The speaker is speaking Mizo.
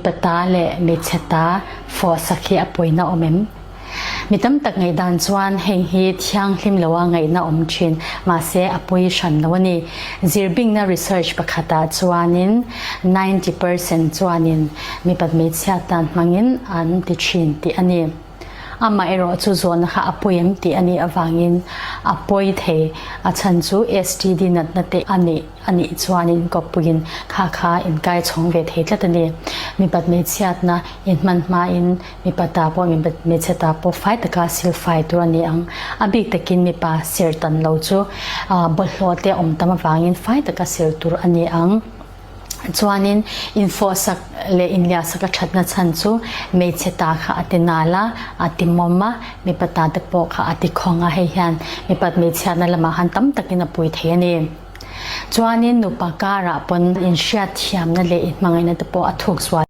Mipa ta leh hmeichhe ta fawh sak hi a pawina awm em? Mi tam tak ngaihdan chuan heng hi thianghlim loa ngaihna awm thin, mahse a pawi hran lo a ni. Zirbingna research pakhatah chuanin 90 percent chuanin mipa hmeichhia tan hmangin an ti thin tih a ni. Amah erawh chu zawhna kha a pawi em tih a nih avangin a pawi thei, a chhan chu STD natna te a nih a nih chuanin kawppuiin kha kha inkai chhawng ve thei tlat a ni. Mipat hmeichhiatna inhman hmain mipa ta pawh mipat hmeichhe ta pawh fai taka silfai tur a ni ang. A bik takin mipa ser tan lo chu bawlhhlawh te awm tam avangin fai taka ser tur a ni ang. Chuanin infawhsak leh inliahsak a thatna chhan chu hmeichhe ta kha a ti nal a, a ti mawm a, mipa ta te pawh kha a ti khawng a, hei hian mipat hmeichhiatna lamah khan tam takin a pui thei a ni. Chuanin nupa karah pawn inhriatthiamna leh inhmangaihna te pawh a thuk zual.